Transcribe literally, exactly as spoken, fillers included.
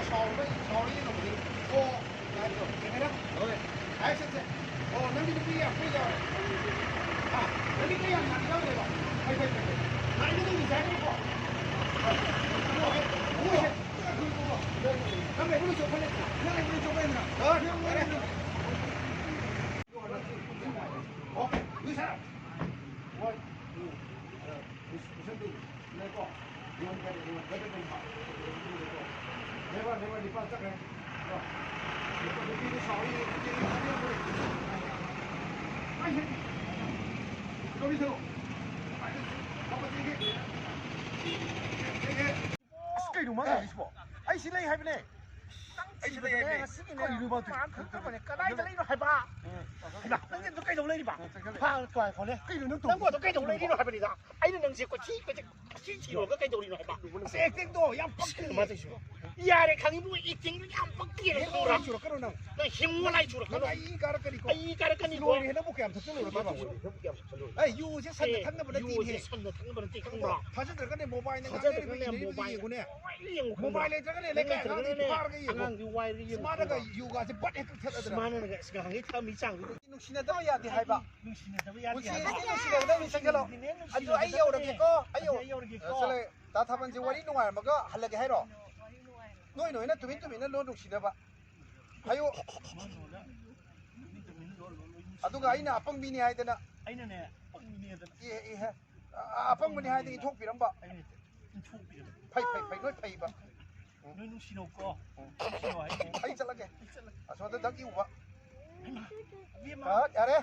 ꯁꯥꯎꯔꯒ, ꯁꯥꯎꯔꯒ ꯌꯦꯡꯉꯝꯕꯗꯤ꯫ ꯑꯣ, ꯌꯥꯏꯀꯣ꯫ ꯀꯦꯃꯦꯔꯥ꯫ ꯍꯣꯏ꯫ ꯑꯦꯛꯁꯟꯁꯦ꯫ ꯑꯣ, ꯅꯪꯒꯤ ꯅꯨꯄꯤ ꯌꯥꯝ ꯀꯨꯏ ꯌꯥꯎꯔꯦ꯫ ꯑꯥ, ꯅꯨꯄꯤ ꯀꯨꯏ ꯌꯥꯝ ꯌꯥꯝ ꯌꯥꯎꯔꯦꯕ꯫ ꯐꯩ, ꯐꯩ, ꯐꯩ, ꯐꯩ꯫ ꯉꯥꯏꯕꯗ ꯅꯨꯡꯉꯥꯏ ꯍꯥꯏꯕꯀꯣ꯫ ꯍꯣꯏ, ꯍꯣꯏ, ꯍꯣꯏ꯫ ꯅꯪ ꯂꯩꯕ ꯂꯣꯏ ꯆꯣꯛꯈꯠꯂꯦꯗꯅ꯫ ꯅꯪ ꯂꯩꯕ ꯂꯣꯏ ꯆꯣꯛꯈꯠꯂꯦꯗꯅ꯫ ꯍꯣꯏ, ꯌꯥꯔꯦ꯫ ꯑꯣꯀꯦ, ꯂꯨꯏ ꯁꯥꯔ꯫ ꯍꯣꯏ, ꯎꯝ, ꯑ, ꯂꯨꯏꯁꯟ ꯇꯨ꯫ ꯂꯩꯀꯣ? ꯑꯁ, ꯀꯩꯅꯣ ꯃꯥ ꯇꯧꯔꯤꯁꯤꯕꯣ? ꯑꯩ ꯁꯤ ꯂꯩ ꯍꯥꯏꯕꯅꯦ꯫ ꯑꯩ ꯁꯤ ꯂꯩ ꯍꯥꯏꯕꯅꯦ꯫ ꯉꯁꯤꯒꯤꯅꯦ꯫ ꯀꯔꯤꯅꯣ ꯃꯥ ꯇꯧꯔꯤꯁꯤꯕꯣ? ꯀꯗꯥꯏꯗ ꯂꯩꯅꯣ ꯍꯥꯏꯕ? ꯎꯝ꯫ ꯍꯩꯃꯥ, ꯅꯪꯗꯤ ꯑꯗꯨ ꯀꯩꯗꯧ ꯂꯩꯔꯤꯕ? ꯎꯝ, ꯆꯪꯁꯤꯜꯂꯦ꯫ ꯐꯥ-, ꯐꯥ-, ꯐꯥ-, ꯀꯩꯅꯣ ꯅꯪ ꯇꯧꯔꯤꯁꯤꯕꯣ? ꯅꯪꯕꯨ ꯑꯗꯨ ꯀꯩꯗꯧ ꯂꯩꯔꯤꯅꯣ ꯍꯥꯏꯕꯅꯤꯗ? ꯑꯩꯅ ꯅꯪꯁꯦ ꯀꯣꯏꯊꯤ, ꯀꯣꯏꯊꯤ, ꯀꯣꯏꯊꯤ ꯊꯤꯔꯨꯔꯒ ꯀꯩꯗꯧꯔꯤꯅꯣ ꯍꯥꯏꯕ? ꯑꯁ, ꯑꯦꯛꯇꯤꯡꯗꯣ ꯌꯥꯝ ꯄꯛꯇꯦ꯫ ꯀꯃꯥꯏꯅ ꯇꯧꯔꯤꯁꯤꯕꯣ? ꯌꯥꯔꯦ, ꯈꯪꯉꯤꯕꯨ, ꯑꯦꯛꯇꯤꯡꯗꯣ ꯌꯥꯝ ꯄꯛꯇꯦ ꯅꯪ ꯈꯪꯕ꯭ꯔꯥ? ꯅꯪ ꯍꯤꯡꯉꯨ ꯂꯥꯏ ꯆꯨꯔꯛꯀꯅꯨ꯫ ꯅꯪ ꯑꯩ ꯀꯥꯔꯛꯀꯅꯤꯀꯣ꯫ ꯑꯩ ꯀꯥꯔꯛꯀꯅꯤꯀꯣ꯫ ꯂꯣꯏꯔꯦ, ꯅꯪꯕꯨ ꯀꯌꯥꯝ ꯊꯛꯆꯜꯂꯨꯔꯒꯦꯕ? ꯀꯃꯥꯏꯅ ꯇꯧꯔꯤꯁꯤꯕꯣ? ꯑꯩ ꯌꯨꯁꯦ ꯁꯟꯅ ꯊꯛꯅꯕ ꯅꯠꯇꯦꯅꯦ꯫ ꯌꯨꯁꯦ ꯁꯟꯅ ꯊꯛꯅꯕ ꯅꯠꯇꯦ ꯈꯪꯕ꯭ꯔꯥ? ꯊꯥꯖꯗ꯭ꯔꯒꯅꯦ, ꯃꯣꯕꯥꯏꯜꯗ ꯊꯥꯖꯗ꯭ꯔꯒꯅꯦ ꯉꯥꯡꯅꯔꯤꯕ ꯌꯦꯡꯉꯨꯅꯦ꯫ ꯃꯣꯕꯥꯏꯜꯗ ꯌꯦꯡꯉꯨ ꯈꯪꯕ꯭ꯔꯥ? ꯃꯣꯕꯥꯏꯜ ꯂꯩꯇ꯭ꯔꯒꯅꯦ, ꯂꯩꯀꯥꯏ ꯑꯉꯥꯡꯗꯤ ꯐꯥꯔꯒ ꯌꯦꯡꯉꯨ꯫ ꯑꯉꯥꯡꯗꯤ ꯋꯥꯏꯔꯒ ꯌꯦꯡꯉꯨ ꯃꯥꯅꯒ ꯈꯪꯕ꯭ꯔꯥ? ꯌꯨꯒꯥꯁꯦ ꯕꯠ ꯍꯦꯛꯇ ꯊꯛꯑꯗꯅ꯫ ꯃꯥꯅꯒ ꯑꯁ ꯉꯍꯥꯟꯒꯩ ꯊꯛꯑꯝꯃꯤ ꯆꯥꯡꯗꯨꯗ꯫ ꯅꯨꯡꯁꯤꯅꯗꯕ ꯌꯥꯗꯦ ꯍꯥꯏꯕ꯫ ꯅꯨꯡꯁꯤꯅꯗꯕ ꯌꯥꯗꯦ ꯍꯥꯏꯕ꯫ ꯄꯨꯟꯁꯤꯁꯤꯗꯤ ꯅꯨꯡꯁꯤꯅꯒꯗꯕꯅꯤ, ꯆꯪꯁꯤꯜꯂꯣ꯫ ꯑꯗꯨ ꯑꯩ ꯌꯧꯔꯒꯦꯀꯣ, ꯑꯩ ꯌꯧ-, ꯑꯗꯨ ꯑꯩ ꯌꯧꯔꯒꯦꯀꯣ꯫ ꯆꯠꯂꯦ꯫ ꯗꯥ ꯊꯥꯕꯜꯁꯦ ꯋꯥꯔꯤ ꯅꯨꯡꯉꯥꯏꯔꯝꯃꯒ ꯍꯜꯂꯒꯦ ꯍꯥꯏꯔꯣ? ꯅꯣꯏ ꯅꯣꯏꯅ ꯇꯨꯃꯤꯟ ꯇꯨꯃꯤꯟꯅ ꯂꯣꯟ ꯅꯨꯡꯁꯤꯅꯕ꯫ ꯍꯥꯏꯌꯣ꯫ ꯑꯗꯨꯒ ꯑꯩꯅ ꯑꯄꯪꯕꯤꯅꯤ ꯍꯥꯏꯗꯅ꯫ ꯑꯩꯅꯅꯦ, ꯑꯄꯪꯕꯤꯅꯤ ꯍꯥꯏꯗꯅ꯫ ꯏꯍꯦ, ꯏꯍꯦ꯫ ꯑ-, ꯑꯄꯪꯕꯅꯤ ꯍꯥꯏꯗꯅ ꯏꯟꯊꯣꯛꯄꯤꯔꯝꯕ꯫ ꯑꯩꯅ ꯏꯟꯊꯣꯛꯄꯤꯔꯝꯕ꯫ ꯐꯩ, ꯐꯩ, ꯐꯩ, ꯅꯣꯏ ꯐꯩꯕ꯫ ꯅꯣꯏ ꯅꯨꯡꯁꯤꯅꯧꯀꯣ꯫ ꯎꯝ꯫ ꯅꯨꯡꯁꯤꯅꯧ ꯍꯥꯏꯁꯦ꯫ ꯑꯩ ꯆꯠꯂꯒꯦ꯫ ꯑꯩ ꯆꯠꯂꯒꯦ꯫ ꯑꯁꯣꯝꯗ ꯗꯛ ꯏꯎꯕ꯫ ꯍꯩꯃꯥ, ꯏꯕꯦꯝꯃ꯫ ꯑ, ꯌꯥꯔꯦ꯫